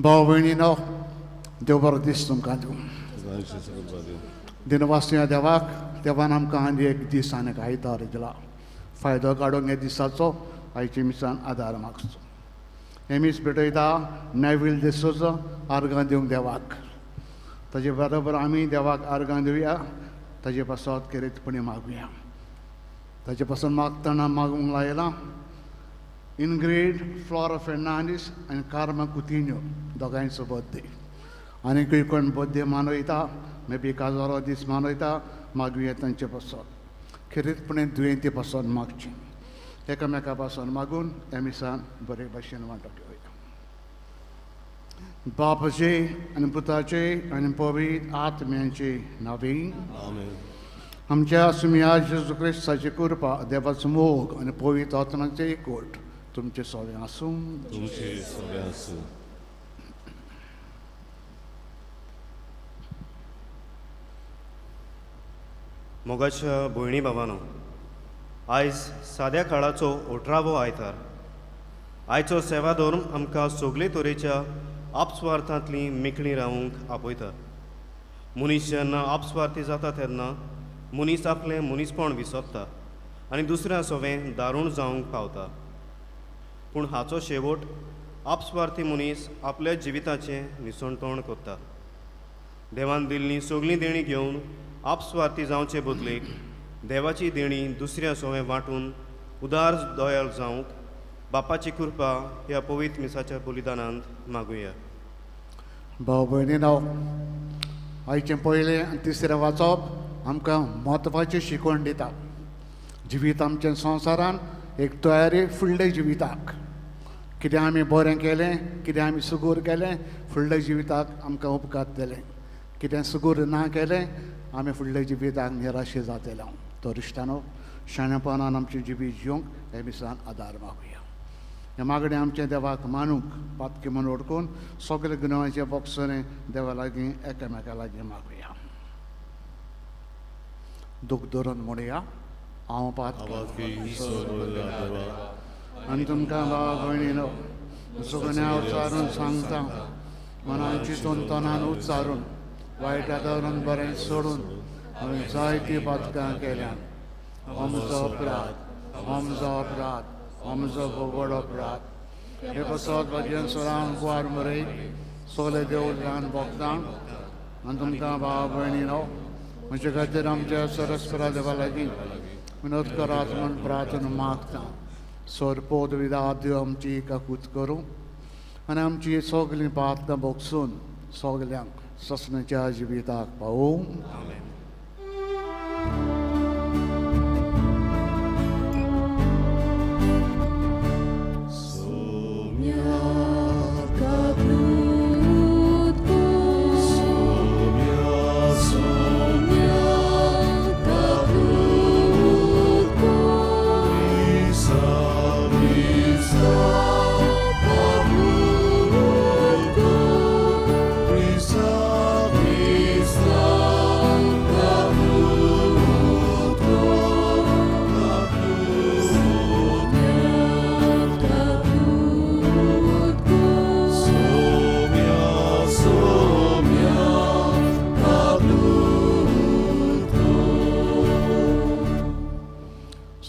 भाव भयणीनो देव बरो दीस तुमकां दिवं. दिनवासया देवाक. देवान आमकां आनी एक दीस आनी एक आयतार दिला. फायदो काडूंक ह्या दिसाचो आयचे मिसान आदार मागचो. हें मीस भेटयता नेवील दिसोचो आर्गां दिवंक देवाक. ताजे बरोबर आमी देवाक आर्गां दिवया. ताजे पासत खेरीतपणी मागुया. ताजे पासून मागतना मागूंक लायलां इनग्रेड फ्लॉरा फेर्नांडीस आनी कार्मा कुतिन्हो दोगांयचो बर्थडे. आनीकूय कोण बर्थडे मनयता मे बी काजारो दीस मनयता मागुया तांचे पासत. खेरीतपणे दुयेंती पासून मागचें. एकामेका पासून मागून ह्या मिसान बरे भाशेन वांटो घेवया. बापाचे आनी पुताचे आनी पवित्र आत्म्याचे नांवान आमच्या सुमया जेजू क्रिस्ताची कृपा, देवाचो मोग आनी पवित्र आत्म्याचें एकवट तुमचे सगळें आसूं. तुमचे सगळें आसूं. मोगाच्या भयणी बाबानो, आयज साद्या काळाचो 18वो आयतार. आयचो सेवा धर्म आमकां सगळे तरेच्या आपस्वार्थांतली मेकळी रावूंक आपयता. मनीस जेन्ना आपस्वार्थी जाता तेन्ना मनीस आपलें मनीसपण विसरता आनी दुसऱ्या सवें दारूण जावंक पावता. पूण हाचो शेवट आपस्वार्थी मनीस आपल्या जिविताचें निसणतोण करता. देवान दिल्ली सगळीं देणी घेवन आपस्वार्थी जावचे बदलेक देवाची देणी दुसऱ्या सवें वांटून उदार दयाळ जावंक बापाची कृपा ह्या पवित्र मिसाच्या बलिदानांत मागुया. भाव भयणीनो, आयचें पयलें आनी तिसरें वाचप आमकां म्हत्वाची शिकवण दिता. जिवीत आमच्या संवसारान एक तयारी फुडल्या जिविताक. कितें आमी बरें केलें, कितें आमी सुगूर केलें, फुडल्या जिविताक आमकां उपकार जालें. कितें सुगूर ना केलें आमी फुडल्या जिविताक निराशे जातले. तो इश्टानो, शाणेपणान आमचें जिवीत जिवंक ह्या मिसान आदार मागुया. ह्या मागणें आमच्या देवाक मानूंक पातकी म्हूण वडकून सगळे गुन्यांवाचे बोगसणे देवा लागीं एकामेका लागीं मागुया. दूख धरून म्हणुया, हांव पातकी आनी तुमकां भाव भयणीनो सगळ्या उच्चारून सांगता, मनान चिंतून तनान उच्चारून वायटा धरून बरें सोडून हांवें जायतीं पातकां केल्यान. आमचो अपराध, आमचो अपराध, आमचो व्हड अपराध. हे पासत भजन सरांक कुवार मरे सगळे देव ल्हान भोगतां आनी तुमकां भाव भयणीनो म्हजे खातीर आमच्या सरस्परा देवा लागीं विनोद करात म्हूण प्रार्थना मागता. सोरपोत विदा देव आमची काकूत करूं आनी आमची सगळीं पातकां भोगसून सगल्यांक ससनाच्या जिविताक पावूं.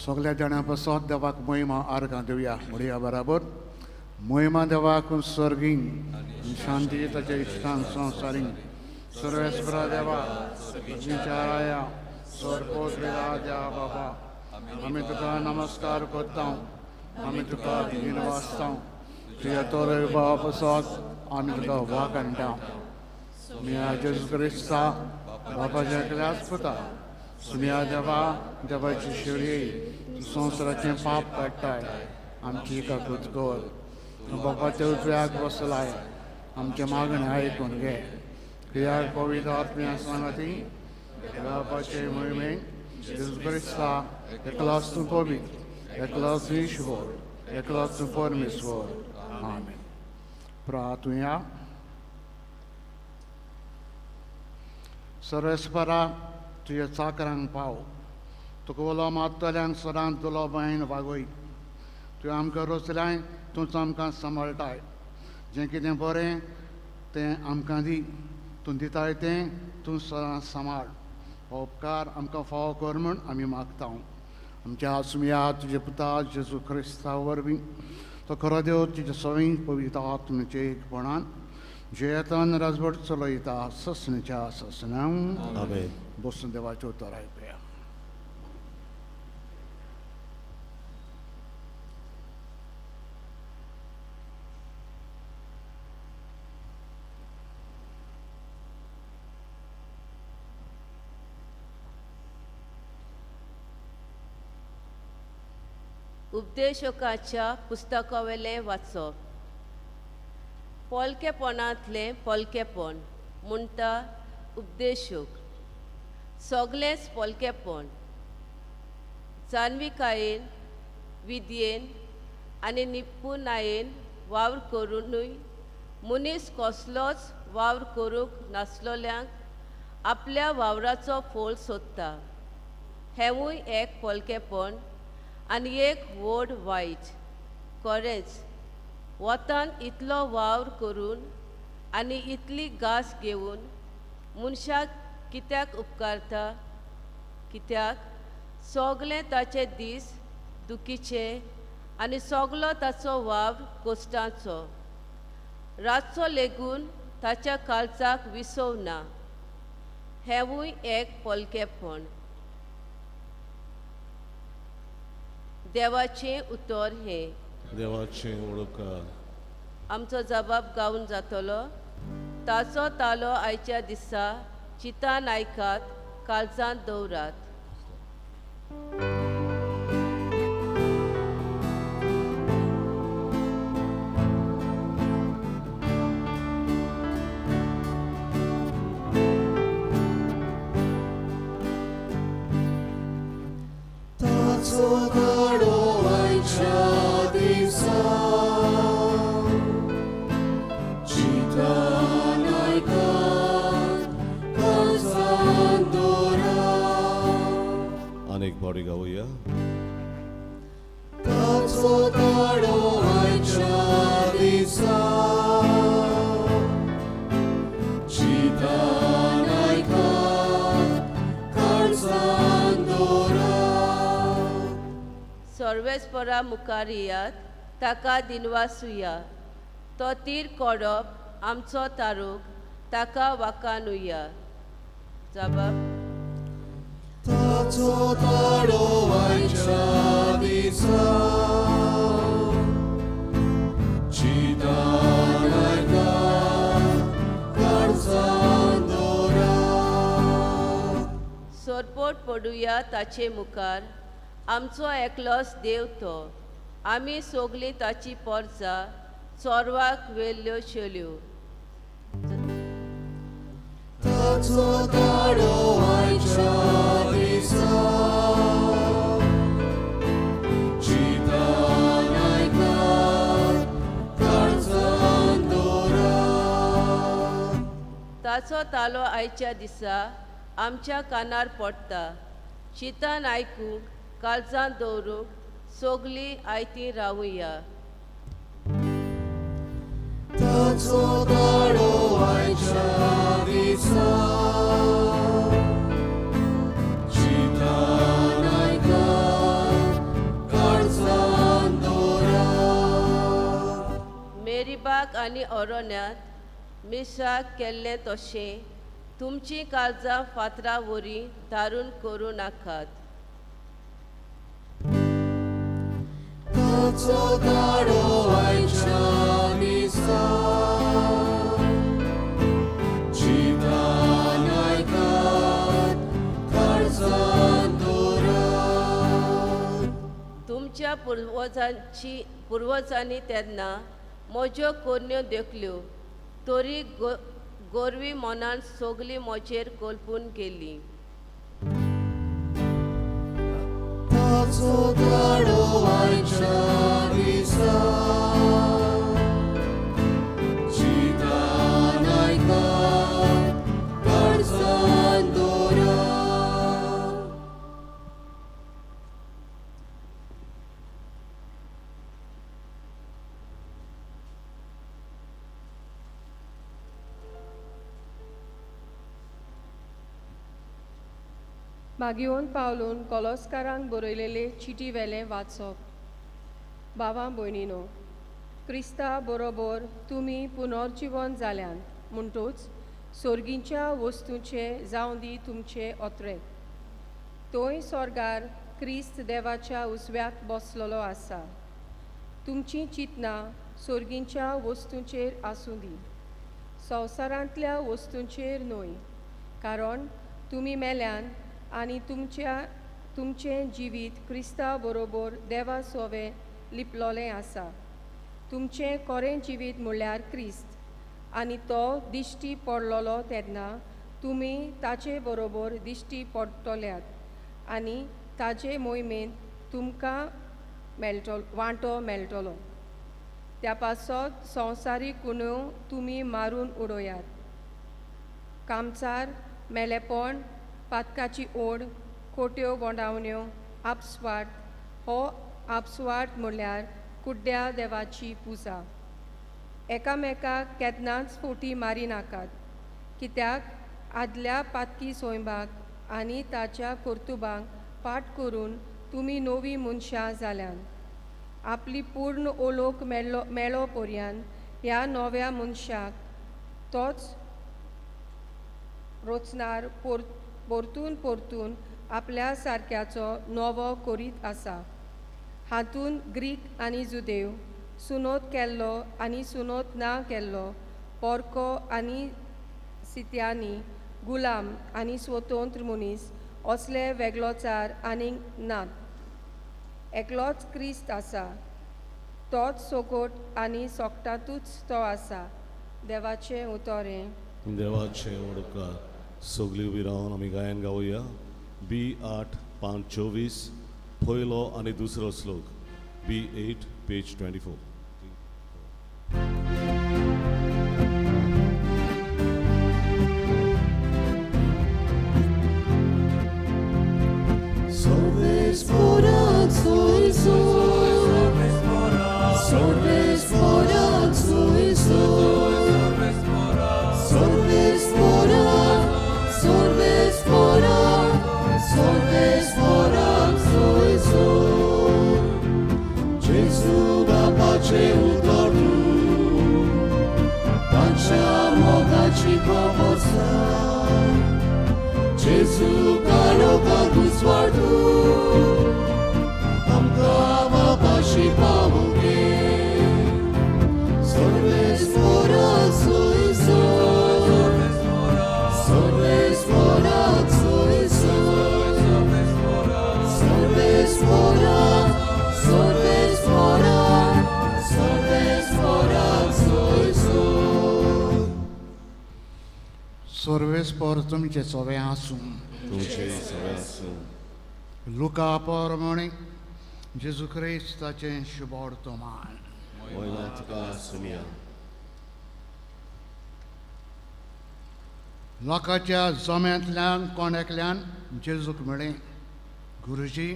सगळ्या जाणां पासत देवाक महिमा आर्गां दिवया. म्हणया बराबर, महिमा देवाक स्वर्गीं, शांती ताच्या इश्टांक संवसारीं. सर्वेस्परा देवा विचाराया सोरपोत द्या बाबा, आमी तुका नमस्कार करता, आमी तुका दिनवासता. तुज्या तोर बाबा पासत आमी तुका वाक हाडटा. मिया जेजू क्रिस्ता बापाच्या क्लास पुता सुम्या देवा देवाची शेळी तूं संवसाराचें पाप काडटाय आमची काकूत कर. तूं बापाच्या उजव्याक बसलाय आमचें मागणें आयकून घे. क्रिया पवित्र आत्म्या सांगाती देवाचे मोहिमेन जेजू क्रिस्ता एकलोच तूं पवित्र एकलोच ईश्वर एकलोच तूं परमेश्वर. आमेन. प्रार्थुया. सर्वेस्परा तुज्या चाकरांक पाव तुका उलो मारतल्यांक सदांच दुलो बायन वागय. तुवें आमकां रचल्याय तूंच आमकां सांबाळटाय. जें कितें बरें तें आमकां दी तूं दिताय तें तूं सदांच सांबाळ. हो उपकार आमकां फावो कर म्हूण आमी मागता. आमच्या आसुया तुज्या पुता जेजू क्रिस्ता वरवीं तो खरो देव तुज्या सवीं पवित्र आत्म्याचे एकपणान जयतान राजवट चलयता ससण्याच्या ससना. आमेन. बसून देवाचें उतर आयकुया. उपदेशकाच्या पुस्तकावेलें वाचप. पोलकेपणांतलें पोलकेपण म्हणटा उपदेशक. सगळेंच पोलकेपण जाणविकायेन विद्येन आनी निपुणायेन वावर करुनूय मनीस कसलोच वावर करूंक नासलोल्यांक आपल्या वावराचो फोल सोदता. हेंवूय एक पोलकेपण आनी एक व्हड वायट. खरेंच वतान इतलो वावर करून आनी इतली घास घेवन मनशाक कित्याक उपकारता? कित्याक सगळे ताचे दीस दुखीचे आनी सगलो ताचो वावर कश्टांचो. रातचो लेगून ताच्या काळजाक विसव ना. हेंवूय एक पोलकेपण. देवाचें उतर हें. देवाचें उपकार. आमचो जबाब गावन जातलो. ताचो तालो आयच्या दिसा चिंतान आयकात काळजांत दवरात. ताचो ताळो आयच्या दिसा चिंतान आयकात काळजांत दवरात. आनी एक फावटी गावया. ताचो ताळो आयच्या दिसा चिंतान आयकात काळजांत दवरात. सर्वेस्परा मुखार येयात ताका दिनवासुया. तो तीर कोडप आमचो तारूक ताका वाकानुया. जबाब. ताचो ताळो आयच्या दिसा चिंतान आयकात काळजांत दवरात. सरपोट पडुया ताचे मुखार. आमचो एकलोच देव तो. आमी सगळीं ताची पोरसां चोरवाक व्हेल्ल्यो शेल्यो. ताचो ताळो आयच्या दिसा चिंतान आयकात काळजांत दवरात. ताचो तालो आयच्या दिसा आमच्या कानार पडटा. चिंतान आयकूंक काळजांत दवरूंक सगळीं आयतीं रावुया. ताचो ताळो आयच्या दिसा चिंतान आयकात काळजांत दवरात. मेरीबाक आनी ओरोन्यांत मिसाक केल्लें तशें तुमचीं काळजां फातरा वरी धारून करूं नाकात. ताचो ताळो आयच्या दिसा चिंतान आयकात काळजांत पुर्वजांनी तेन्ना म्हज्यो कोरण्यो देखल्यो तरी गोरवी मनान सगळीं म्हजेर कोलपून गेली. ताचो ताळो आयच्या दिसा चिंतान आयकात काळजान दवरात. मागीवन पावलून कोलोस्कारांक बरयलेले चिटी वेलें वाचप. बाबा भयणीनो, क्रिस्ता बरोबर तुमी पुनर्जिवन जाल्यान म्हणटूच सोर्गींच्या वस्तूंचे जावं दी तुमचे ओत्रे. थंय सोर्गार क्रिस्त देवाच्या उजव्याक बसलेलो आसा. तुमचीं चिंतनां सोर्गींच्या वस्तूंचेर आसूं दी, संवसारांतल्या वस्तूंचेर न्हय, कारण तुमी मेल्यान आनी तुमचें जिवीत क्रिस्ता बरोबर देवा सोवे लिपलोलें आसा. तुमचें कोरें जिवीत म्हणल्यार क्रिस्त आनी तो दिश्टी पडलेलो तेन्ना तुमी ताचे बरोबर दिश्टी पडटल्यात आनी ताजे मोहिमेंत तुमकां मेळटलो वांटो मेळटलो. त्या पासत संवसारीक कुण्यो तुमी मारून उडयात. कामचार, मेलेपण, पातकाची ओड, खोट्यो बोंडावण्यो, आपस्वार्थ. हो आपस्वार्थ म्हणल्यार कुड्ड्या देवाची पुजा. एकामेकाक केन्नाच फोटी मारी नाकात, कित्याक आदल्या पातकी सोयंबाक आनी ताच्या कर्तुबांक पाठ करून तुमी नवीं मनशां जाल्यान. आपली पूर्ण ओलोक मेळो पर्यान ह्या नव्या मनशाक तोच रोचणार परतून परतून आपल्या सारक्याचो नवो करीत आसा. हातूंत ग्रीक आनी जुदेव, सुनोत केल्लो आनी सुनोत ना केल्लो, पोरको आनी सित्यांनी, गुलाम आनी स्वतंत्र मनीस असले वेगळोचार आनीक नात. एकलोच क्रिस्त आसा, तोच सोगोट आनी सोगटांतूच तो आसा. देवाचें उतर हें. देवाचें उडका. सगळीं उबी रावन आमी गायन गावया. बी 8 5 24 पयलो आनी दुसरो श्लोक. बी 8 पेज 24. Gesù काळोखाक उजवाडू आमकां बापाशी पावूंक सर्वेस्पराक सोयसो, सर्वेस्पराक सोयसो, सर्वेस्पराक, सर्वेस्पराक, सर्वेस्पराक सोयसो. सर्वेस्पर तुमचे सोवे आसूं. तुमचे सोवे आसूं. लुका परमणी जेजू क्रिस्ताचें शुभवर्तमान. मोयना तुका सुनिया. लोकांच्या जम्यांतल्यान कोण एकल्यान जेजूक म्हळें, गुरुजी,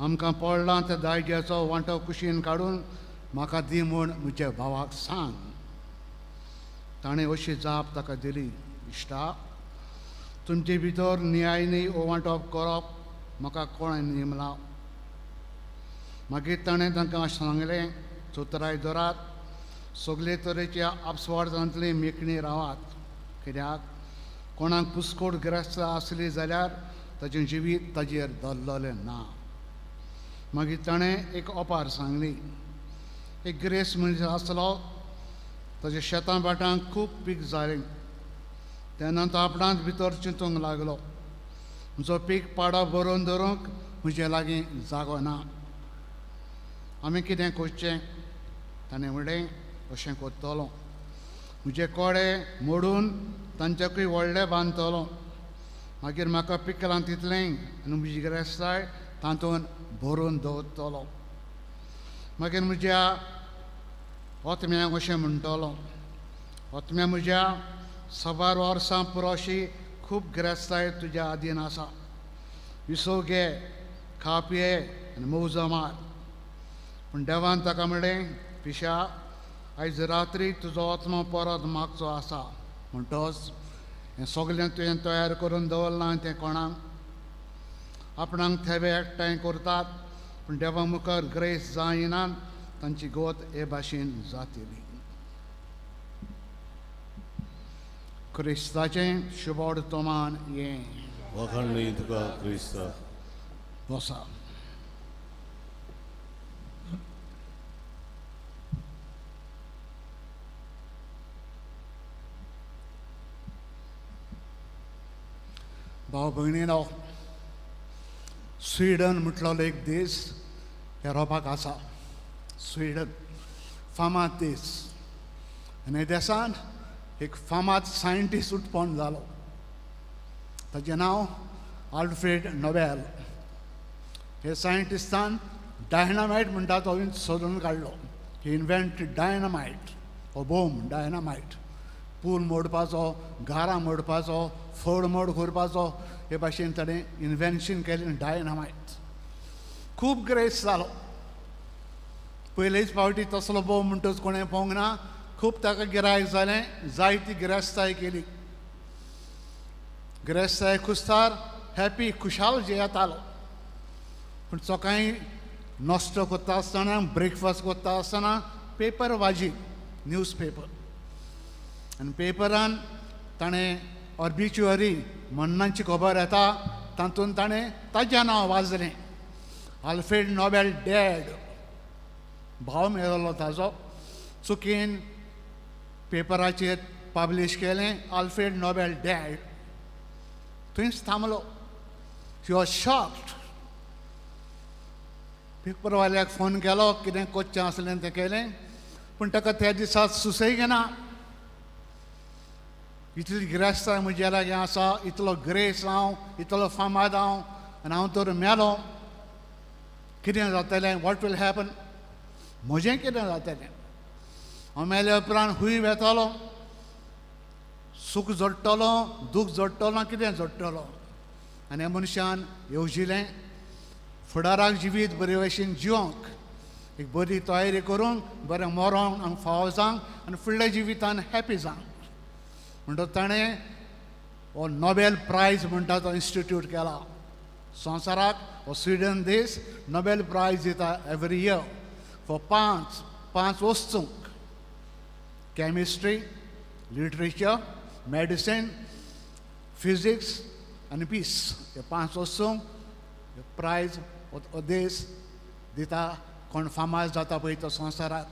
आमकां पडलां त्या दायज्याचो वांटो कुशीन काडून म्हाका दी म्हूण म्हज्या भावाक सांग. ताणें अशी जाप ताका दिली, इश्टा, तुमचे भितर न्यायनी वांटप करप म्हाका कोणें नेमलां. मागीर ताणें तांकां सांगलें, चतुराय धरात, सगळे तरेच्या आपस्वार्थांतली मेकणी रावात, कित्याक कोणाक पुस्कोट ग्रस्त आसली जाल्यार ताचें जिवीत ताजेर दल्ललें ना. मागीर ताणें एक ओपार सांगली. एक गिरेस्त मनीस आसलो, ताच्या शेतां भाटांक खूब पीक जालें. तेन्ना तो आपणांत भितर चिंतूंक लागलो, म्हजो पीक पाडो बरोवन दवरूंक म्हजे लागीं जागो ना. आमी कितें करचें? ताणें म्हणलें, अशें करतलो, म्हजे कोडे मोडून तांच्याकूय व्हडले बांदतलो, मागीर म्हाका पिकलां तितलें आनी म्हजी गिरेस्ताय तातूंत भरून दवरतलो. मागीर म्हज्या आत्म्याक अशें म्हणटलो, आत्म्या म्हज्या सबार वर्सां पुरोशी खूब गिरेस्ताय तुज्या आदीन आसा, विसव घे, खा पिये आनी मौज मार. पूण देवान ताका म्हणलें, पिशा, आयज रात्री तुजो आत्मो परत मागचो आसा, म्हणटच हें सगळें तुवें तयार करून दवरलां तें कोणाक? आपणाक थेवे एकठांय करतात पूण देवा मुखार ग्रेस जायना, तांची गोत हे भाशेन जातली. क्रिस्ताचें शुभवर्तमान हें. वाखाणणी तुका क्रिस्ता. बसा. भाव भयणीनो, स्विडन म्हटलो एक देश युरोपाक आसा. स्विडन फामाद देश आनी देशान एक फामाद सायंटिस्ट उत्पन्न जालो, ताचें नांव आल्फ्रेड नोबेल. हे सायंटिस्टान डायनामायट म्हणटा तो सोदून काडलो. ही इन्व्हेंट डायनामायट, हो बोम डायनामायट, पूल मोडपाचो, घरां मोडपाचो, फोड मोड करपाचो, हे भाशेन ताणें इन्व्हेन्शन केलें डायनामायट. खूब ग्रेस जालो. पयलेच फावटी तसलो बोम म्हणटच कोणें पळोवंक ना. खूब ताका गिरायक जालें, जायती गिरेस्ताय केली. गिरेस्ताय खुस्तार हॅपी खुशाल जियेतालो. पूण सकाळीं नाश्तो करता आसतना, ब्रेकफास्ट करता आसतना पेपर वाजी, न्यूज पेपर, आनी पेपरान ताणें ऑर्बिच्युअरी मरणाची खबर येता तातूंत ताणें ताजें नांव वाजलें, आल्फ्रेड नोबेल डॅड. भाव मेळ्ळो ताजो, चुकीन पेपराचेर पब्लीश केलें आल्फ्रेड नोबेल डॅड. थंयच थांबलो. He was shocked. पेपरवाल्याक फोन केलो, कितें करचें आसलें तें केलें, पूण ताका त्या दिसा सुसेग घेना. इतली गिरेस्ताय म्हज्या लागीं आसा, इतलो ग्रेस हांव, इतलो फामाद हांव, आनी हांव तर मेलो, कितें जातलें? What will happen? म्हजें कितें जातलें? हांव मेल्या उपरांत खूंय वेतलो? सूख जोडटलो, दूख जोडटलो, कितें जोडटलो? आनी ह्या मनशान येवजिलें, फुडाराक जिवीत बरे भशेन जिवंक एक बरी तयारी करूंक, बरें मरोंक आनी फावो जावंक आनी फुडल्या जिवितान हॅपी जावंक. म्हणटच ताणें हो नोबेल प्रायज म्हणटा तो इन्स्टिट्यूट केला. संवसाराक हो स्विडन देश नोबेल प्रायज दिता एवरी इयर फॉर पांच वस्तूंक, केमिस्ट्री, लिटरेचर, मेडिसीन, फिजिक्स आनी पीस. हे 5 वस्तूंक प्रायज हो देश दिता. कोण फामाद जाता पळय तो संवसाराक,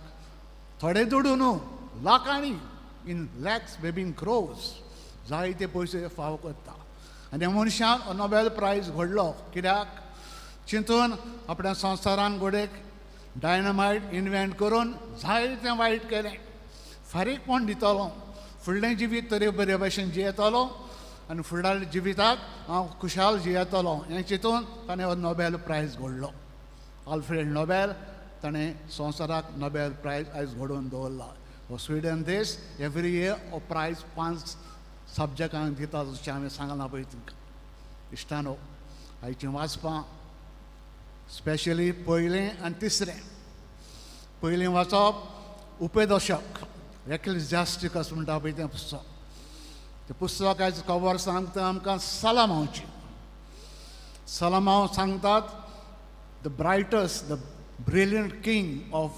थोडे दुडू न्हू, लाखांनी, in lakhs, maybe in crores, जायते पयशे फाव करता. आनी ह्या मनशान नोबेल प्रायज घडलो कित्याक? चिंतून आपल्या संवसारान घोडेक डायनामायट इन्व्हेंट करून जायतें वायट केलें. फारीकपण दितलो, फुडलें जिवीत तरी बरे भशेन जियेतलो आनी फुडल्या जिविताक हांव खुशाल जियेतलो हें चिंतून ताणें हो नोबेल प्रायज घडलो. आल्फ्रेड नोबेल ताणें संवसाराक नोबेल प्रायज आयज घडोवन दवरला. हो स्विडन देश एवरी इयर हो प्रायज 5 सब्जॅक्टांक दिता, जशें हांवें सांगलां पळय तुमकां. इश्टानो, आयचीं वाचपां स्पेशली पयलें आनी तिसरें. पयलें वाचप उपदर्शक एक्लिजास्टिकस म्हणटा पळय तें पुस्तक. तें पुस्तक आयज खबर सांगता आमकां सलामावची. सलामाव सांगतात the brightest, the brilliant king of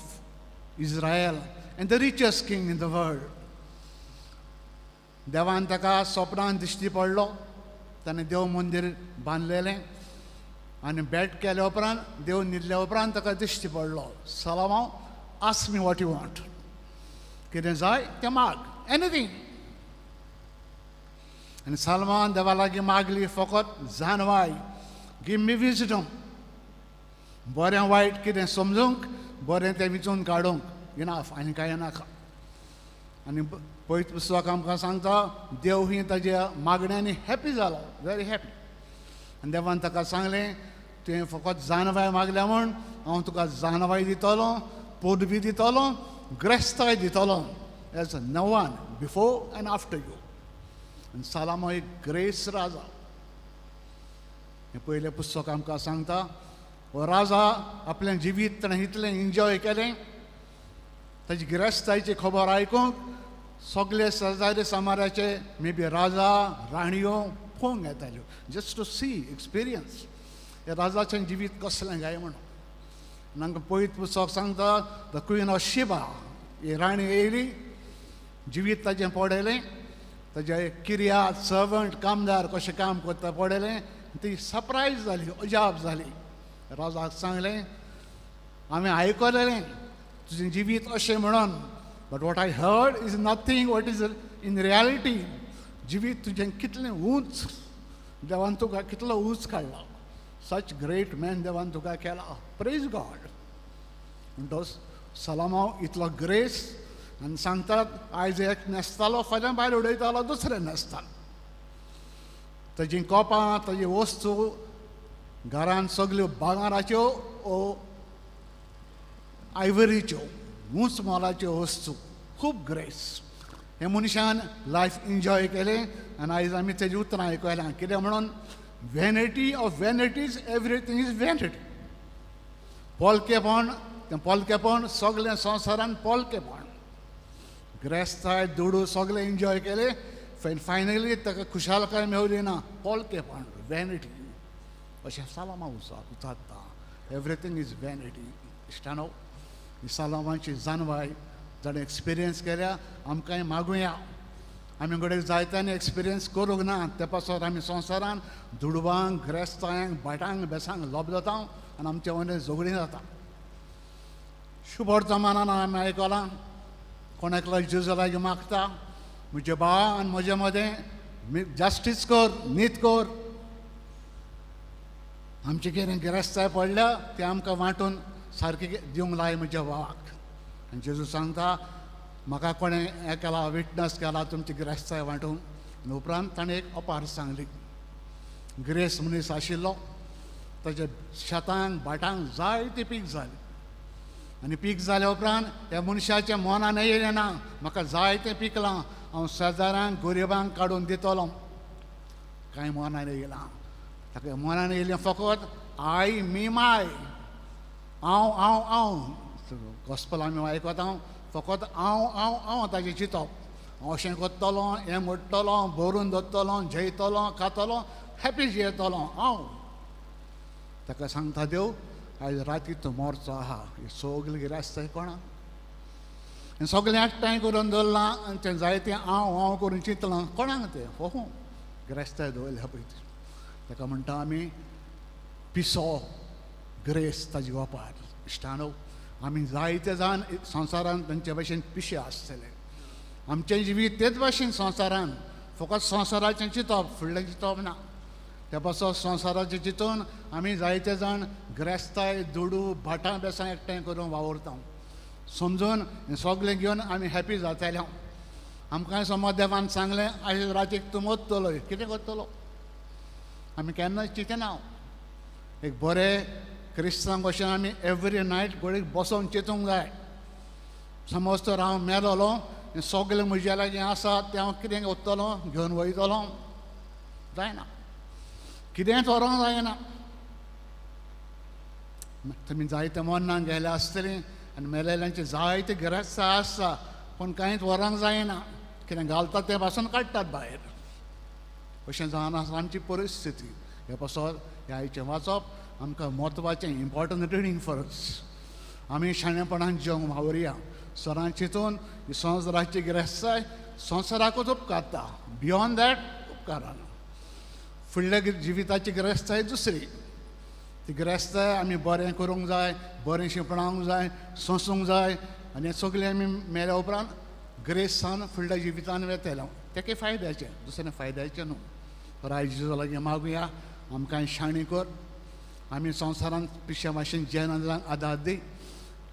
Israel and the richest king in the world. देवान ताका सपनान दिश्टी पडलो, ताणें देव मंदीर बांदलेलें आनी भेट केल्या उपरांत, देव न्हिदल्या उपरांत ताका दिश्टी पडलो, सलामाव ask me what you want, कितें जाय तें माग, एनीथींग. आनी सलमान देवा लागीं मागली फकत जानवाय, गिव मी विजडम, बरें वायट कितें समजूंक, बरें तें विचून काडूंक इनाफ आनी कांय नाका. आनी पयत पुस्तक आमकां सांगता देव ही ताज्या मागण्यांनी हॅपी जालो, व्हेरी हॅपी. आनी देवान ताका सांगलें तुवें फकत जानवाय मागल्या म्हूण हांव तुका जानवाय दितलो, पदवी दितलो, ग्रेस्ताय दितलो, as no one before and after you. आनी सालामो एक ग्रेस राजा. हें पयलें पुस्तक आमकां सांगता हो राजा आपलें जिवीत ताणें इतलें एन्जॉय केलें, ताजी गिरेस्तायची खबर आयकूंक सगळे शेजारी समाराचे मे बी राजा राणयो पळोवंक येताल्यो, जस्ट टू सी एक्सपिरियन्स हे राजाचें जिवीत कसलें काय म्हणून. आमकां पयत पुस्तक सांगता the queen of Shiba ही राणी येयली, जिवीत ताजें पडयलें, ताजे किर्या सर्वंट कामदार कशें काम करता पडयलें, ती सरप्रायज जाली, अजाप जाली. राजाक सांगलें हांवें आयकलें तुजें जिवीत अशें म्हणून, but what I heard is nothing what is in reality. जिवीत तुजें कितलें ऊंच, देवान तुका कितलो ऊंच काडला, सच ग्रेट मॅन देवान तुका केला, प्रेज गॉड. म्हणटोच सलामाव इतलो ग्रेस. आनी सांगतात आयज एक न्हेसतालो फाल्यां भायर उडयतालो दुसरें न्हेसतालो. ताजी कोपां ताजी वस्तू घरान सगल्यो बागाराच्यो ओ आयवरीच्यो ऊंच मोलाच्यो वस्तू, खूब ग्रेस. हे मनशान लायफ एन्जॉय केलें आनी आयज आमी तेजी उतरां आयकलां कितें म्हणून vanity of vanities, everything is vanity. पोलकेपण, तें पोलकेपण सगळें संवसारान पोलकेपण. ग्रेस्ताय दुडू सगळें एन्जॉय केलें, फायनली ताका खुशालकाय मेवली ना, पोलकेपण, वॅनिटी. अशें सालामां उचारता एवरीथींग is vanity. इश्टानो, ही सालामांची जानवाय जाणें एक्सपिरियन्स केल्या आमकांय मागुया. आमी कडेन जायत्यांनी एक्सपिरियन्स करूंक ना, ते पासत आमी संवसारान दुडवांक ग्रेस्तायांक भाटांक बेसांक लोब जाता आनी आमचे वयल्यान झगडीं जाता. शुभर जमानान आमी आयकलां कोण एकलो जेजू लागीं मागता म्हजे भावा आनी म्हजे मदें जास्टीस कर, नीत कर, आमचे कितें गिरेस्ताय पडल्या तें आमकां वांटून सारकें दिवंक लाय म्हज्या भावाक. आनी जेजू सांगता म्हाका कोणें हें केलां, विटनस केला तुमची गिरेस्ताय वांटूंक. आनी उपरांत ताणें एक ओपार सांगली. ग्रेस मनीस आशिल्लो, ताच्या शेतांक भाटांक जायती पीक जाली आनी पीक जाल्या उपरांत ह्या मनशाच्या मनान येयलें ना म्हाका जायतें पिकलां हांव शेजाऱ्यांक गरिबांक काडून दितलो, कांय मनान येयलां. ताका मनान येयलें फकत I मी माय, हांव हांव हांव. गॉस्पल आमी आयकता फकत हांव हांव हांव ताजें चिंतप, हांव अशें करतलो, हें मोडटलो, भरून दवरतलो, जेयतलो, खातलो, हॅपी जियेतलो हांव. ताका सांगता देव आयज राती तूं मोरचो आहा, हें सगळें गिरेस्ताय कोणाक हें सगळें एकठांय करून दवरलां आनी तें जायतें हांव हांव करून चिंतलां कोणाक तें हो गिरेस्ताय दवरल्या पळय. ताका म्हणटा आमी पिसो ग्रेस ताजी वापर. इश्टानो, आमी जायते जाण संवसारान तांचे भाशेन पिशे आसतले. आमचें जिवीत तेच भाशेन संवसारान फकत संवसाराचें चिंतप, फुडलें चिंतप ना. त्या पासत संवसाराचें चिंतून आमी जायते जाण ग्रेस्ताय दुडू भाटां बेसां एकठांय करून वावुरता, समजून हें सगळें घेवन आमी हॅपी जाताले. आमकां समज देवान सांगलें आयज रातीक तूं मरतलो, कितें करतलो? आमी केन्नाच चिंतना. एक बरें क्रिस्तांव कशें आमी एवरी नायट गोडीक बसोन चिंतूंक जाय. समज तर हांव मेलोलो, हें सगळें म्हज्या लागीं आसा तें हांव कितें वतलो घेवन वयतलो जायना, कितेंच व्हरोंक जायना. तुमी जायते मरणाक गेले आसतलीं आनी मेलेल्यांचे जायते गिरेस्तां आसता पूण कांयच व्हरोंक जायना, कितें घालतात तें पासून काडटात भायर. अशें जावन आसा आमची परिस्थिती. हे पासत ह्या आयचें वाचप आमकां म्हत्वाचें, इम्पॉर्टंट रिडींग फॉर अस. आमी शाणेपणान जेवंक वावुरया, सरान चिंतून ही संवसाराची गिरेस्ताय संवसाराकूच उपकारता, बियोंड that उपकारना. फुडल्या जिविताची गिरेस्ताय दुसरी, ती गिरेस्ताय आमी बरें करूंक जाय, बरें शिंपणावंक जाय, सोंसूंक जाय आनी सगळें आमी मेल्या उपरांत ग्रेसान फुडल्या जिवितान वेतले तेका फायद्याचें, दुसरें फायद्याचें न्हू. तर आयज जेजू लागीं मागुया आमकां शाणी कर, आमी संवसारांत पिश्या भाशेन जेना आदार दी.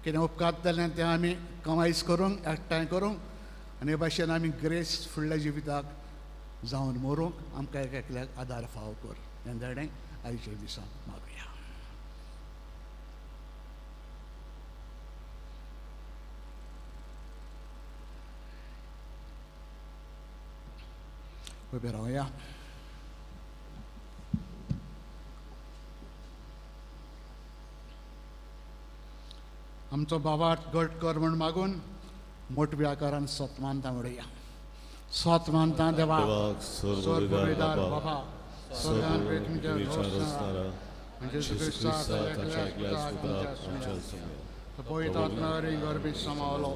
कितें उपकार जालें तें आमी कमायज करूंक एकठांय करूंक आनी हे भाशेन आमी ग्रेस फुडल्या जिविताक जावन मरूंक आमकां एक एकल्याक आदार फावो कर हें जाणें आयच्या दिसांत मागुया. उबे रावया. आमचो बाबाट घट कर म्हूण मागून मोटव्या आकारान सतमानता म्हणुया. सतमानता देवा सर्वदार बाबा स्वर्गान पवित्र गर्भीत समावलो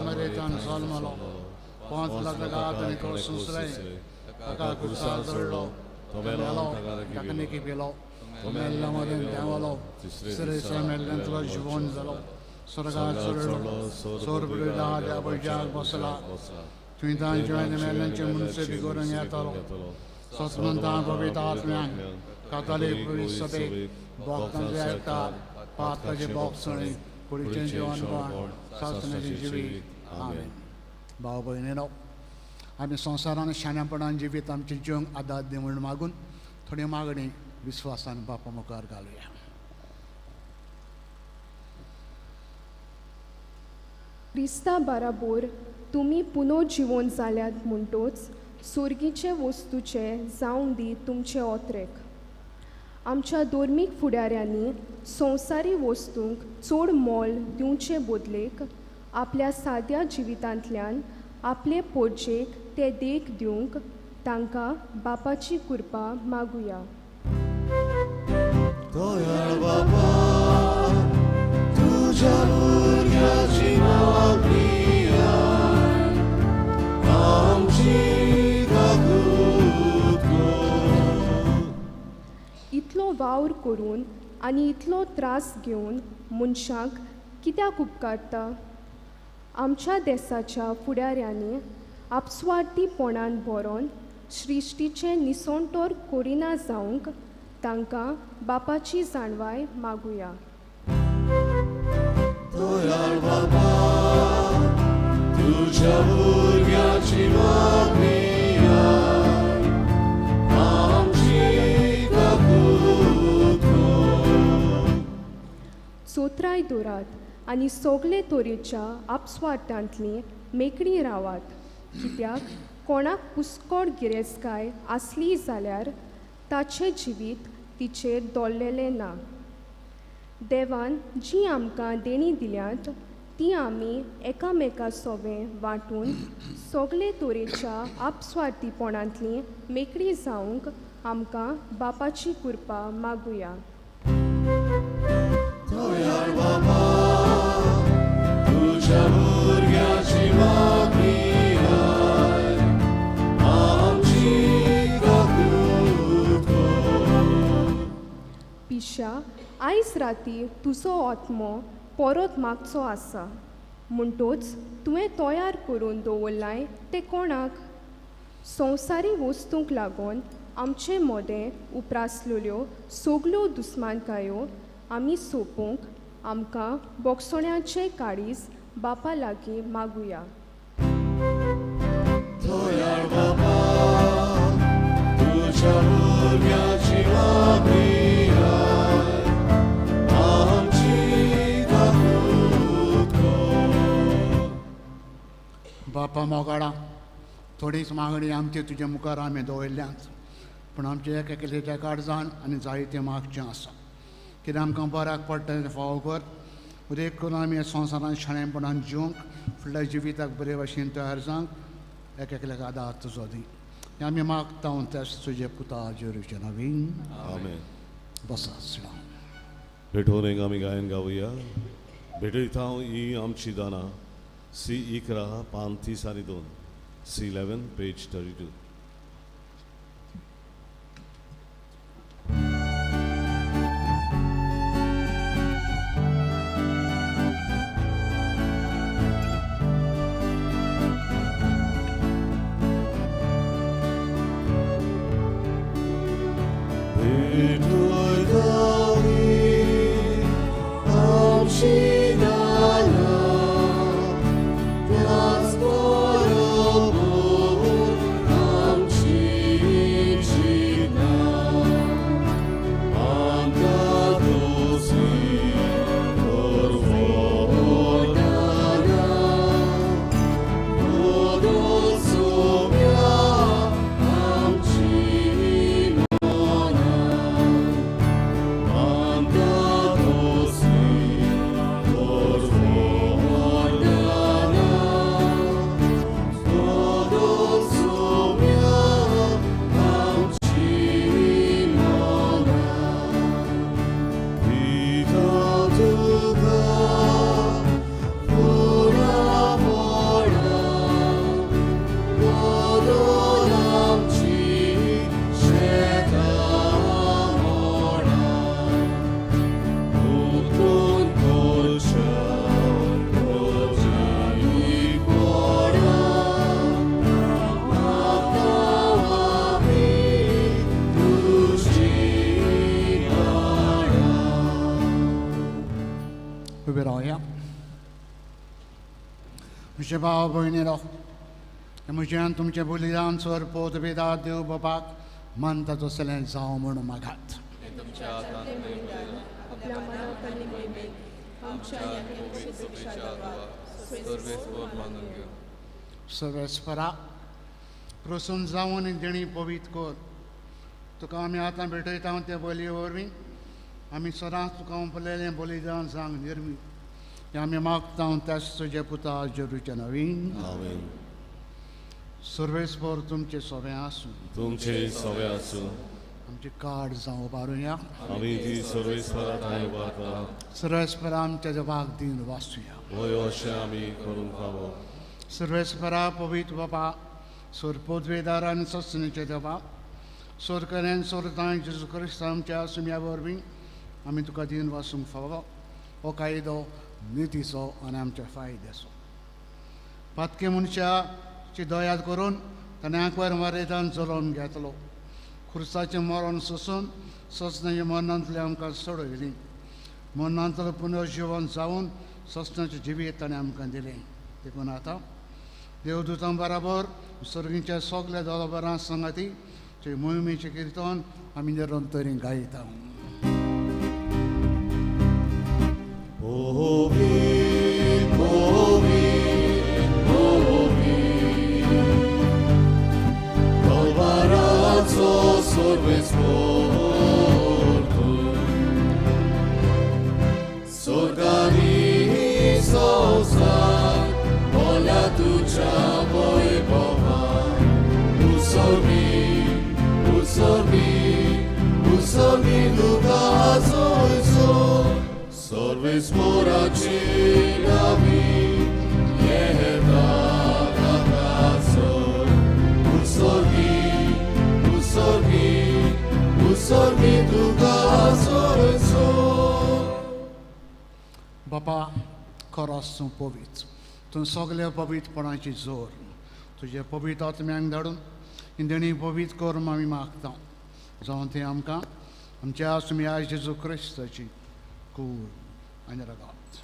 मरेतान जल्मलो 5 लाख आनी सोंसले ताका कुर्सार चडलो मेलो ताका निकी पिलो मेल्ल्या मदें देंवलो तिसरे दिसा मेल्ल्यांतलो जिवन जालो स्वर्गार चडलो सर्वदार देवाक बसला थंय तांचे मेल्ल्यांचे मनशे करून येतालो सतमंता पवित्र आत्म्यांक कातालीक सभेक भक्तांचे एकठार पातकाचे बोगसणे कुडीचें जिवनपण सासणाचें जिवीत. आमेन. भाव भयणीनो, आमी संवसारान शाण्यापणान जिवीत आमचें जिवंक आदार दी म्हूण मागून थोडी मागणी विस्वासान बापा मुखार घालुया. क्रिस्ता बाराबोर तुमी पुनो जिवन जाल्यात म्हणटोच सोर्गीचे वस्तूचे जावं दी तुमचे ओत्रेक. आमच्या धर्मीक फुडाऱ्यांनी संवसारी वस्तूंक चड मोल दिवचे बदलेक आपल्या साद्या जिवितांतल्यान आपले पोरजेक ते देख दिवंक तांकां बापाची कृपा मागुया. बाबा तुझ्या भुरग्याची मागणी आमची काकूत कर. इतलो वावर करून आनी इतलो त्रास घेवन मनशाक कित्याक उपकारता? आमच्या देसाच्या फुडाऱ्यांनी आपस्वार्थीपणान बरोवन सृश्टीचें निसणटोर करिना जावंक तांकां बापाची जाणवाय मागुया. दयाळ बाबा तुझ्या भुरग्याची मागणी आमची काकूत कर. चोत्राय दवरात आनी सगळे तरेच्या आपस्वार्थांतली मेकळी रावात, कित्याक कोणाक पुस्कोड गिरेस्तकाय आसली जाल्यार ताचें जिवीत तिचेर दोल्लेलें ना. देवान जी आमकां देणी दिल्यात ती आमी एकामेका सोवें वांटून सगळे तरेच्या आपस्वार्थीपणांतली मेकळी जावंक आमकां बापाची कृपा मागुया. दयाळ बाबा तुझ्या भुरग्याची मागणी आमची काकूत कर. पिशा, आयज राती तुजो आत्मो परत मागचो आसा, म्हणटोच तुवें तयार करून दवरलाय तें कोणाक? संवसारी वस्तूंक लागून आमचे मदें उप्रासलेल्यो सगल्यो दुस्मानकायो आमी सोंपोवंक आमकां बोगसण्याचें काळीज बापा लागीं मागुया. दयाळ बाबा तुझ्या भुरग्याची मागणी आमची काकूत कर. बापा मोगाडा, थोडीच मागणी आमची तुजे मुखार आमी दवरल्यात, पूण आमच्या एक एकल्याच्या काळजान आनी जायतें मागचें आसा. कितें आमकां बऱ्याक पडटा तें फावो कर. उद्देक करून आमी संवसारान शाणेपणान जिवंक फुडल्या जिविताक बरे भाशेन तयार जावंक एक एकल्याक आदार तुजो दी. हें आमी मागता त्याच तुजे पुता जेरूचे नवीन. आमेन. बसा सिडां. भेटोवन एक आमी गायन गावया. भेटयता ही आमची दानां सी 11 पान 30 आनी 2 सी 11 पेज 32. भेटयता ही आमची म्हजे भाव भयणीलो म्हज्यान तुमचें बलिदान सर पोतभेदा देव बापाक मानता तसलें जावं म्हूण मागात. सर्वेस्परा प्रसन्न जावन देणी पवित्र कर. तुका आमी आतां भेटयता ते बलये वरवीं आमी सदांच तुका उंपलेलें बलिदान सांग निर्मी तें आमी मागता त्याच तुजे पुता जेरूच्या नवीन. आमेन. सर्वेस्पर तुमचें सोबें आसूं. तुमचें सोबें आसूं. आमचें कार्ड जावं उबारुया. आमी ती सर्वेस्परा ठांय उबारता. सर्वेस्परा आमच्या देवाक दीन वाचुया. वय अशें आमी करूंक फावो. सर्वेस्परा पवित्र बाबा सोर पोदवेदार आनी सस्नेचे देवा सोर करेन सोरतां जेजू क्रिस्त आमच्या सुम्या वरवीं आमी तुका दीन वाचूंक फावो. हो कायदो नितीचो आनी आमच्या फायद्याचो. पातके मनशाची दयाद करून ताणें आंकवार मारेतान चलोवन घेतलो. खुर्साचें मरण सोसून ससनाच्या मरणांतलें आमकां सोडयली. मरणांतलो पुनर्जिवन जावन ससनाचें जिवीत ताणें आमकां दिलें. देखून आतां देवदूतां बराबर सर्गीच्या सगल्या दळबरां संगाती तुजे मोहिमेचें किर्तन आमी निरंतरी गायता. बापा खरोच तूं पवित्र. तूं सगल्या पवित्रपणाची जोर. तुजे पवित्र आत्म्यांक धाडून इंदणी पवित्र कर आमी मागता. जावन तें आमकां आमच्या सुम्या जेजू क्रिस्ताची कूड आनी रगात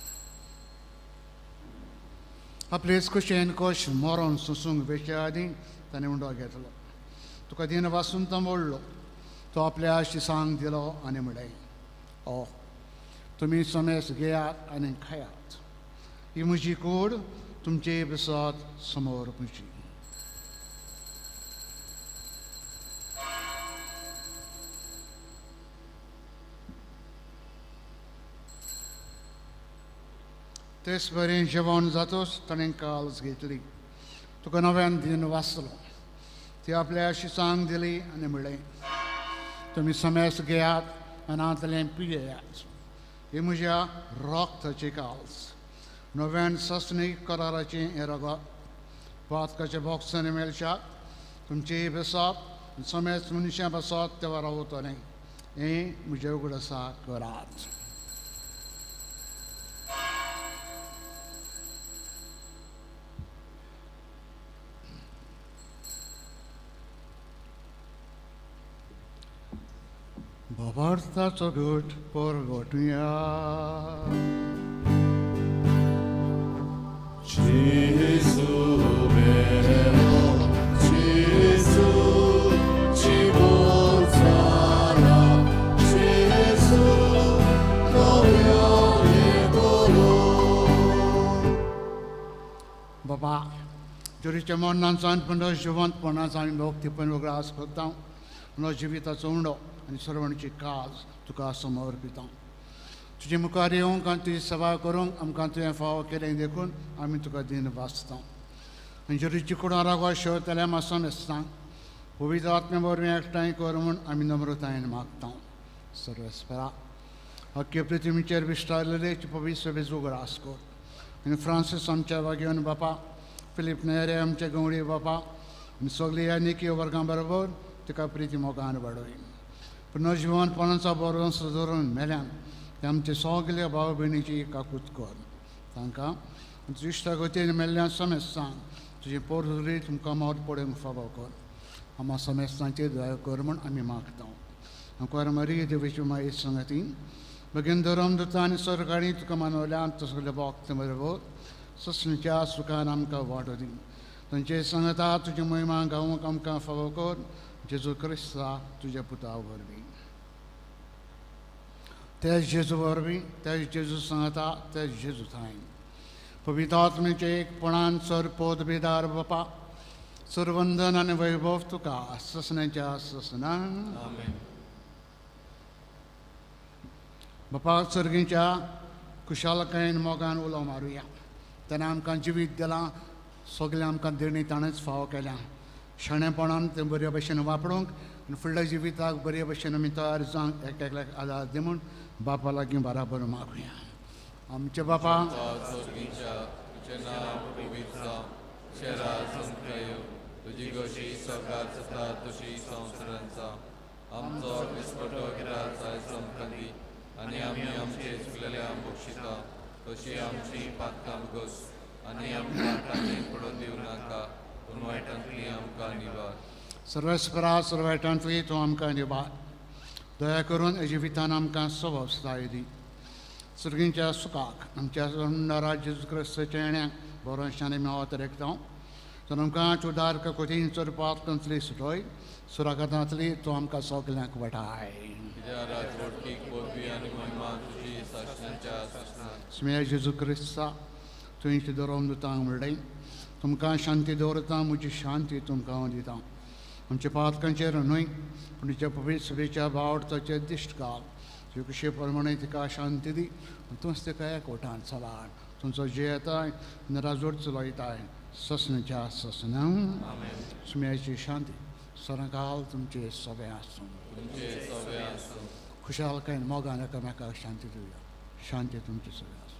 आपलेच कुशेन कोश मरोन सोसूंक वेचे आदीं ताणें उंडो घेतलो. तुका दीन वासून तो मोडलो. तो आपल्या शिसांक दिलो आनी म्हणलें, ओ तुमी समेस घेयात आनी खायात. ही म्हजी कूड तुमचे बसात समोर म्हजी. तेच बरें जेवण जातोच ताणें काल्स घेतली. तुका नव्यान दीन वाचलो. ती आपल्या शिसांक दिली आनी म्हणलें, तुमी समेस घेयात आनी हांतलें पियेयात. ही म्हज्या रक्ताची काल्स. नव्यान ससनी कराराचें हें रगत पातकाच्या बॉक्सांनी मेळशात. तुमचें बसप समेस मनशां बसत ते रावतलें. हें म्हजें उगडासा करात. बाबार्थाचो घट परगटुया. जेजू मेलो, जेजू जिवन जाला, जेजू नव्यान येतलो. बाबा जोरीच्या मरणांचान पुनर्जिवंतपणाचो आमी भक्तीपण उगडास करता. जिविताचो उंडो आनी सर्वणची काज तुका समर्पिता. तुजे मुखार येवंक आनी तुजी सेवा करूंक आमकां तुवें फावो केलें देखून आमी तुका दीन वाचता. आनी जेरूची कुडां रागो शेवतल्या मासा मेस्तांक पवित्र आत्म्या वरवीं एकठांय कर म्हूण आमी नम्रतायेन मागता. सर्वेस्परा अख्खे पृथ्वीचेर विस्तारलेले पवित्र सभेचो उगडास कर. आनी फ्रांसीस आमच्या वागेवन बापा, फिलीप नेरे आमचे गंवडी बापा आनी सगळी ह्या निकी वर्गां बरोबर तुका प्रिती मोगान वाडय. पुनर्जिवनपणाचो बरोवन सुदरून मेल्यान ते आमचे सगल्या भाव भयणीची काकूत कर. तांकां इश्टागतीन मेल्ल्या समेस्तांक तुजें पोरदुरी तुमकां मोर पडूंक फावो कर. आमा समेस्तांचेर दया कर म्हूण आमी मागता. आंकवार मरी देवीची माई संगती भगीन धरम दुता आनी सरकाळी तुका मानवल्यान तसले भक्त बरोबर ससणीच्या सुखान आमकां वांटो दी. तांचे सांगता तुजी महिमा गावंक आमकां फावो कर, जेजू क्रिस्ता तुज्या पुता वरवीं. तेच जेजू वरवीं, तेच जेजू सांगता, तेच जेजू थांय पवित्र आत्म्याचे एकपणान सर पोदबेदार बापा, सरवंदन आनी वैभव तुका ससण्याच्या ससना. बापा सर्गीच्या खुशालकायेन मोगान उलो मारुया. ताणें आमकां जिवीत दिलां, सगळें आमकां देणी ताणेंच फावो केल्या. शाणेपणान तें बरे भशेन वापरूंक आनी फुडल्या जिविताक बरे भशेन आमी तयार जावंक एक एकल्याक आदार दी म्हूण बापा लागीं बराबर मागुया. आमचे बापा आमचो दिसपटो गिरास आयज आमकां दी आनी आमी आमचे चुकलेल्या बक्षिता तशी आमची पातकां भोगस आनी आमकां ताणें पडून दिवं नाका पूण वायटांतली आमकां निवार. सर्वेस्परा सर्वायटांतली तूं आमकां निवार. दया करून जिवितान आमकां सवस्थाय दी. सर्गींच्या सुखाक आमच्या सोडणारा जेजू क्रिस्ताच्या येण्याक बरोशांनी मेळत रेखता. तर आमकां उदार कोतीन चरपाक सुटोय सुरागतांतली तूं आमकां सगल्यांक वाटाय. स्मेय जेजू क्रिस्ता तुवें दरोम दुतांक म्हणलें, तुमकां शांती दवरता, म्हजी शांती तुमकां हांव दिता. आमच्या पातकांचेर न्हय पूण तुज्या पवित्र सभेच्या बावडताचेर दिश्ट घाल. तुजे कशे प्रमाणे तिका शांती दी, तूंच तिका एकवटान चलाड. तुमचो जियेताय नराजोड चलयताय ससनाच्या ससना. सुम्याची शांती सदांकाल तुमचे सगळे आसूं. खुशालकायेन मोगान एकामेकाक शांती दिवया. शांती तुमचे सगळे आसूं.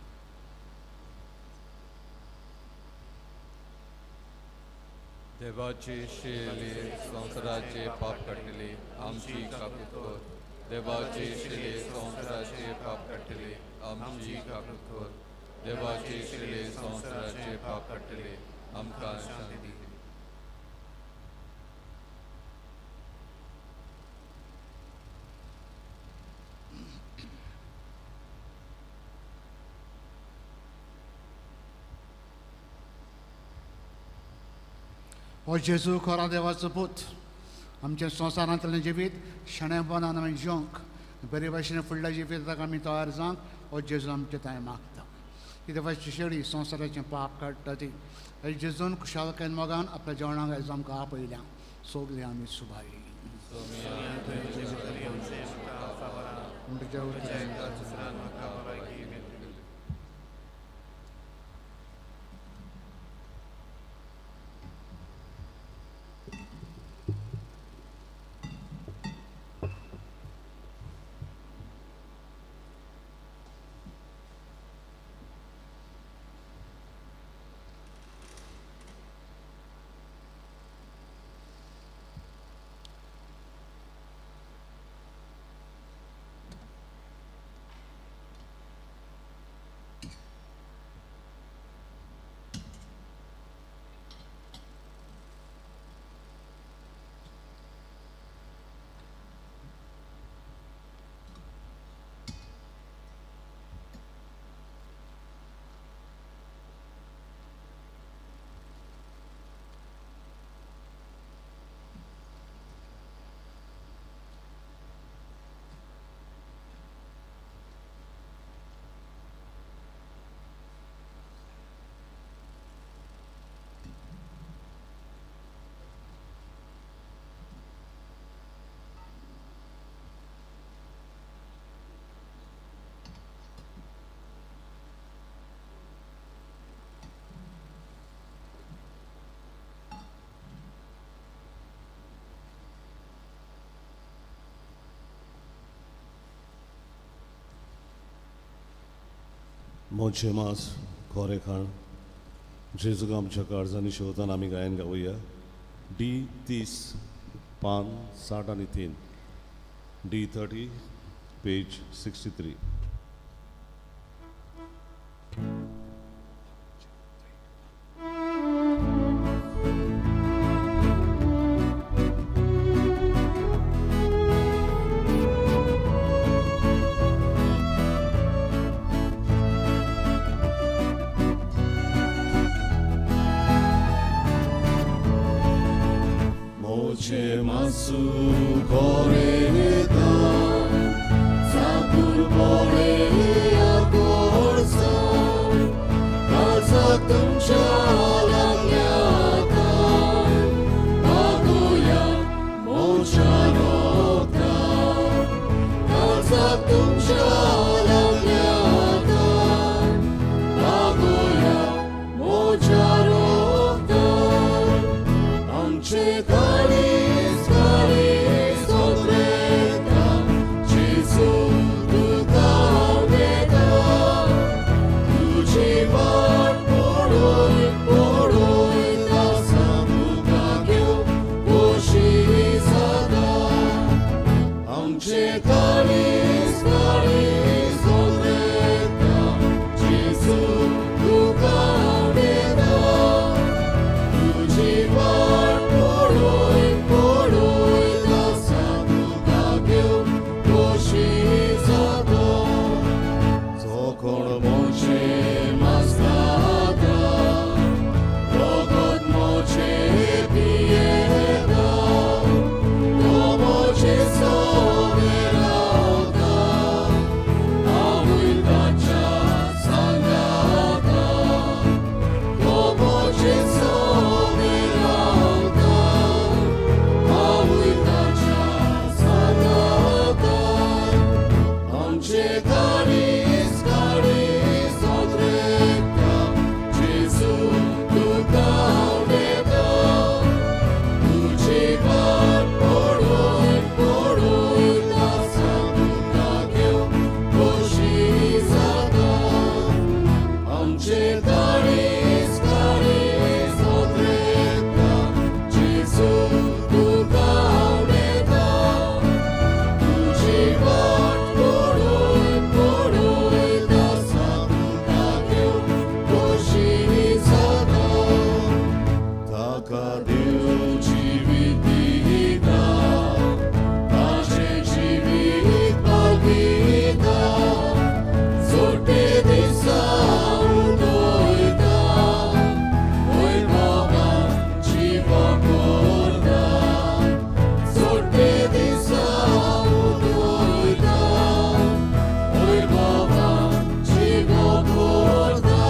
देवाची शिली संवसाराचे पाप काडटली आमची काकूत कर. देवाची शिली संवसाराचे पाप काडटली आमची काकूत कर. देवाची शिली संवसाराचे पाप काडटली आमकां शांती दी. हो जेजू खरो देवाचो पूत आमच्या संवसारांतलें जिवीत शाणेपणान आमी जिवंक बरे भाशेन फुडल्या जिविताक आमी तयार जावंक हो जेजू आमचे थंय मागता. ही देवाची शेळी संवसाराचें पाप काडटा ती हे जेजून खुशालकायेन मोगान आपल्या जेवणाक आयज आमकां आपयल्या. सगळीं आमी सुबाई. मोचे मास खोरे खाण जेजूक आमच्या काळजांनी शेवतान आमी गायन गावया. डी 30 पान 63, डी 30 पेज 63. मासू कोरेता चाकूर पळया कोळसा काळजाक तुमच्या लागल्या मागुया मोच्या रोगतान काळजाक तुमच्या लागल्या मागुया मोच्या रोगतान आमचे काळीज काळीज ओद्रेता जेजू तुका उडयता तुजी वाट पळय पळय दासां तुका घेवन खोशी जाता आमचे काळीज काळीज ओद्रेता जेजू तुका उडयता तुजी वाट पळय पळय दासां तुका घेवन खोशी जाता जो कोण मोचे मासता रगत मोचे पियेता तो मोचे सवे रावता हांवूय ताच्या सांगाता तो मोचे सवे रावता हांवूय ताच्या सांगाता आमचे काळीज काळीज ओद्रेता जेजू तुका उडयता तुजी वाट पळय पळय दासां तुका घेवन खोशी जाता आमचे काळीज काळीज ओद्रेता जेजू तुका उडयता तुजी वाट पळय पळय दासां तुका घेवन खोशी जाता ताका देव जिवीत दिता ताचें जिवीत पालविता सोटे दिसा उडयता वैभवान जिवो करता सोटे दिसा उडयता वैभवान जिवो करता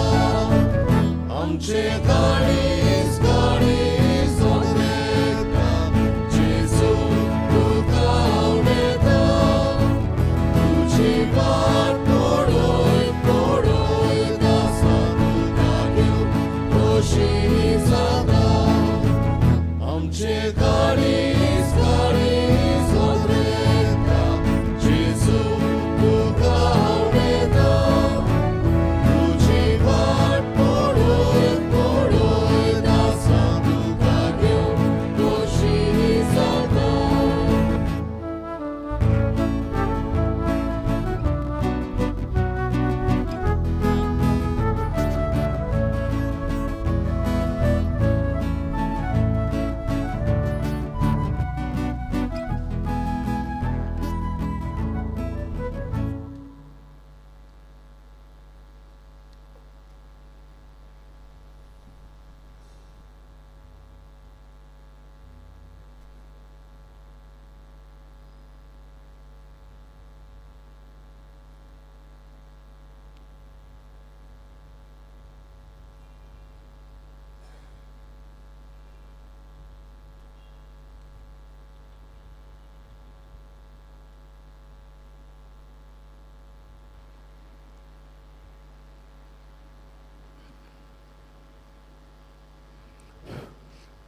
आमचे काळीज काळीज ओद्रेता जेजू तुका उडयता तुजी वाट पळय पळय दासां तुका घेवन खोशी जाता आमचे काळीज काळीज ओद्रेता जेजू तुका उडयता तुजी वाट पळय पळय दासां तुका घेवन खोशी जाता.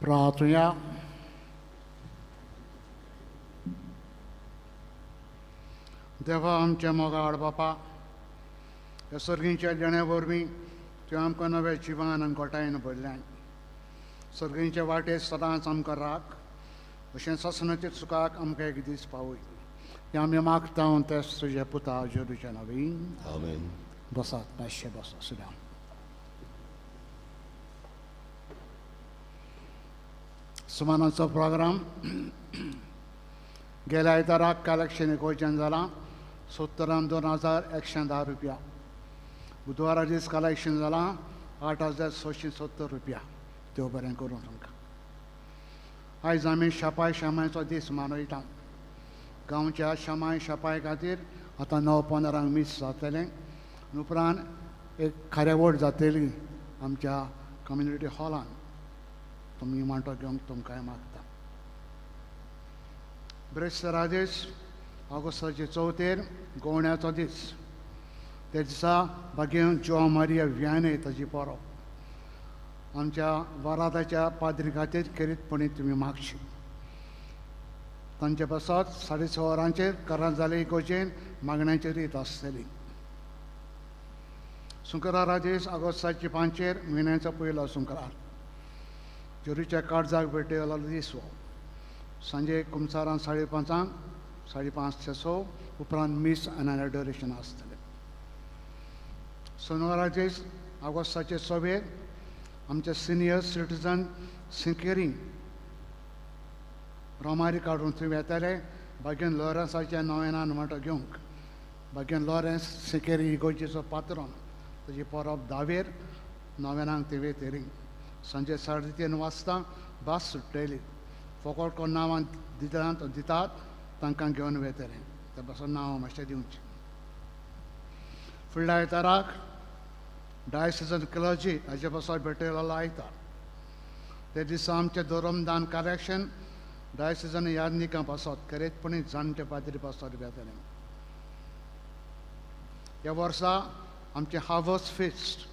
प्रार्थुया. देवा आमच्या मोगाळ बापा, ह्या सर्गींच्या देण्या वरवीं तुवें आमकां नव्या जिवान आनी गोटायेन भरल्यान. सर्गींच्या वाटेर सदांच आमकां राख, अशें ससनाच्या सुखाक आमकां एक दीस पावय. हें आमी मागता तेच तुज्या पुता जेरूच्या नांवान. आमेन. बसात मातशें, बसा सुद्दां. सुमानाचो प्रोग्राम गेल्या आयताराक कलेक्शन एकोवचें जालां 70,2110 रुपया. बुधवारा दीस कलेक्शन जालां 8,670 रुपया. देव बरें करूं तुमकां. आयज आमी शापाय शामायचो दीस मनयता. गांवच्या शामाय शापाय खातीर आतां 9:15 मीस जातलें. उपरांत एक कार्यावळ जातली आमच्या कम्युनिटी हॉलान. तुमी वांटो घेवंक तुमकां मागता. ब्रेस्तारा दीस ऑगस्टाचे 4 गोवण्याचो दीस. त्या दिसा बागेवन जुआंव मारिया व्याने ताजी परब. आमच्या वरादाच्या पाद्री खातीर खेरीतपणी तुमी मागची. तांचे पासत 6:30 वरांचेर करांजाले इगोजेन मागण्याची रीत आसतली. सुंकरारा दीस ऑगस्टाचे 5 म्हयन्याचो पयलो सुंकरार. जेरूच्या काळजाक भेटयलो दीस हो. सांजे कुमसारान 5:30 5:30 ते 6 उपरांत मीस आनी एडोरेशन आसतलें. सोनवारा दीस ऑगस्टाचे 6 आमचे सिनियर सिटीजन सिंकेरी रोमारी काडून थंय वेताले बागेन लॉरेन्साच्या नव्यान वांटो घेवंक. बागेन लॉरेन्स सिंकेरी इगोर्जेचो पात्रोन ताजी परब 10 नव्यानाक थंय वेतली. सांजे 3:30 वाजता बस सुट्टली. फोकोट कोण नांवां दितात तांकां घेवन वेतलें. त्या पासून नांवां मातशें दिवचीं. फुडल्या आयताराक डायसिजन क्लर्जी हाजे पासून भेटयलो आयतार. ते दिसा आमचें धर्मदान कलेक्शन डायसिजन यादनिकां पासत खेरीतपणी जाणटे पाद्री पासत वेतलें. ह्या वर्सा आमचें हार्वस्ट फिस्ट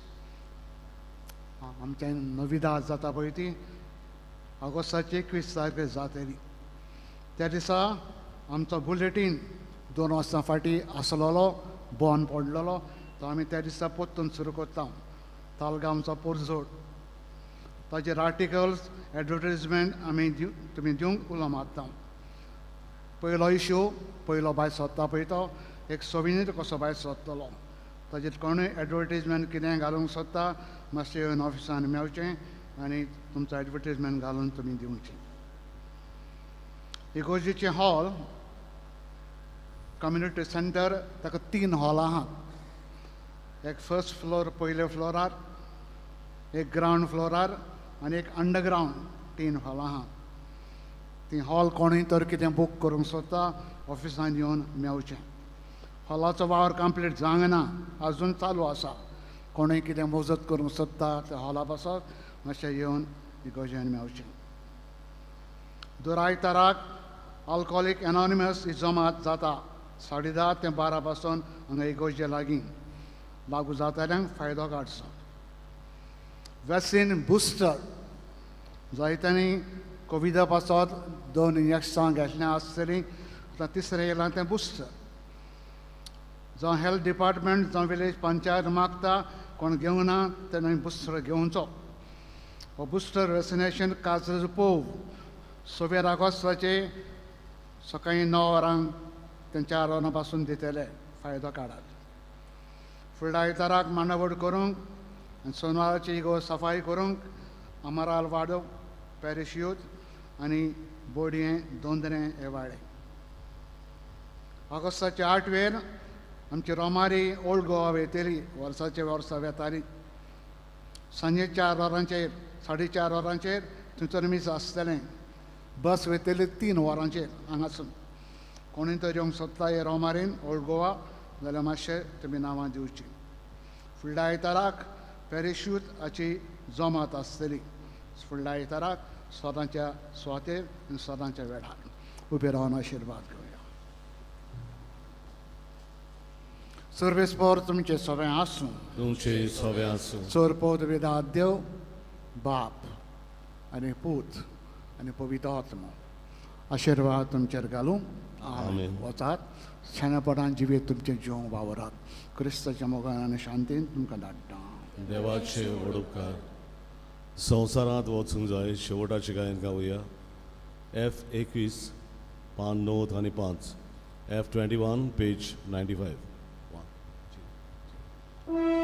आमचें नविदाद जाता पळय ती ऑगस्टाची 21 तारखेर जातली. त्या दिसा आमचो बुलेटीन 2 वर्सां फाटीं आसलेलो बंद पडलेलो तो आमी त्या दिसा परतून सुरू करता. तालगांवचो पोरजोड ताजेर आर्टिकल्स एडवर्टीजमेंट आमी तुमी दिवंक उलो मारता. पयलो इश्यू पयलो भायर सोदता पळय तो एक सोविनीर कसो भायर सोदतलो. ताजेर कोणूय एडवर्टीजमेंट कितें घालूंक सोदता मातशें येवन ऑफिसान मेळचें आनी तुमचो एडवर्टीजमेंट घालून तुमी दिवचें. इगोर्जेचें हॉल कम्युनिटी सेंटर ताका 3 हॉल आहात. एक फर्स्ट फ्लोर पयल्या फ्लोरार, एक ग्रावंड फ्लोरार आनी एक अंडरग्रावंड 3 हॉल आहात. ती हॉल कोणूय तर कितें बूक करूंक सोदता ऑफिसान येवन मेळचें. हॉलाचो वावर कंप्लीट जावंक ना, आजून चालू आसा. कोणूय कितें मजत करूंक सोदता त्या हॉला पासत मातशें येवन इगोर्जेन मेळचें. दुरायताराक अल्कोहोलीक एनॉनिमस ही जमात जाता 10:30 ते 12 पासून हांगा इगोर्जे लागीं. लागू जाताल्यांक फायदो काडचो. वॅक्सीन बुस्टर जायत्यांनी कोविडा पासत 2 इंजेक्शनां घेतल्यां आसतलीं, आतां तिसरें येयलां तें बुस्टर. जावं हेल्थ डिपार्टमेंट जावं विलेज पंचायत मागता कोण घेवना तेणें बुस्टर घेवचो. हो बुस्टर वॅक्सिनेशन काजर पोव 26 ऑगस्टाचे सकाळीं 9 वरांक ते 4 वरां पासून दितले. फायदो काडात. फुडल्या आयताराक मांडावड करूंक आनी सोनवाराची इगोर्ज सफाई करूंक अमराल वाडो पॅरिश यूथ आनी बोडयें दोंदरें हे वाडे. ऑगस्टाचे 8 आमची रोमारी ओल्ड गोवा वेतली वर्साचे वर्सा वेताली. सांजे 4 वरांचेर 4:30 वरांचेर थंयसर मीस आसतलें. बस वेतली 3 वरांचेर हांगासून. कोणूय तर येवंक सोदता हे रोमारीन ओल्ड गोवा जाल्यार मातशें तुमी नांवां दिवचीं. फुडल्या आयताराक पॅरिशूत हाची जमात आसतली. फुडल्या आयताराक स्वताच्या सुवातेर आनी स्वताच्या वेळार उबे रावन आशिर्वाद घेवया. सर्वेस्पर तुमचें सगळें आसूं, तुमचें सगळें आसूं. चोरपोत वेदात देव बाप आनी पूत आनी पवित्र आत्मो आशिर्वाद तुमचेर घालूं. आमेन. वचात शाणेपणान जिवीत तुमचें जिवंक वावरात. क्रिस्ताच्या मोगान आनी शांतीन तुमकां धाडटा. देवाचे व्हड उपकार. संवसारांत वचूंक जाय. शेवटाचें गायन गावया. F 21 पान 9 आनी 5, F 21 page 95. 1 2.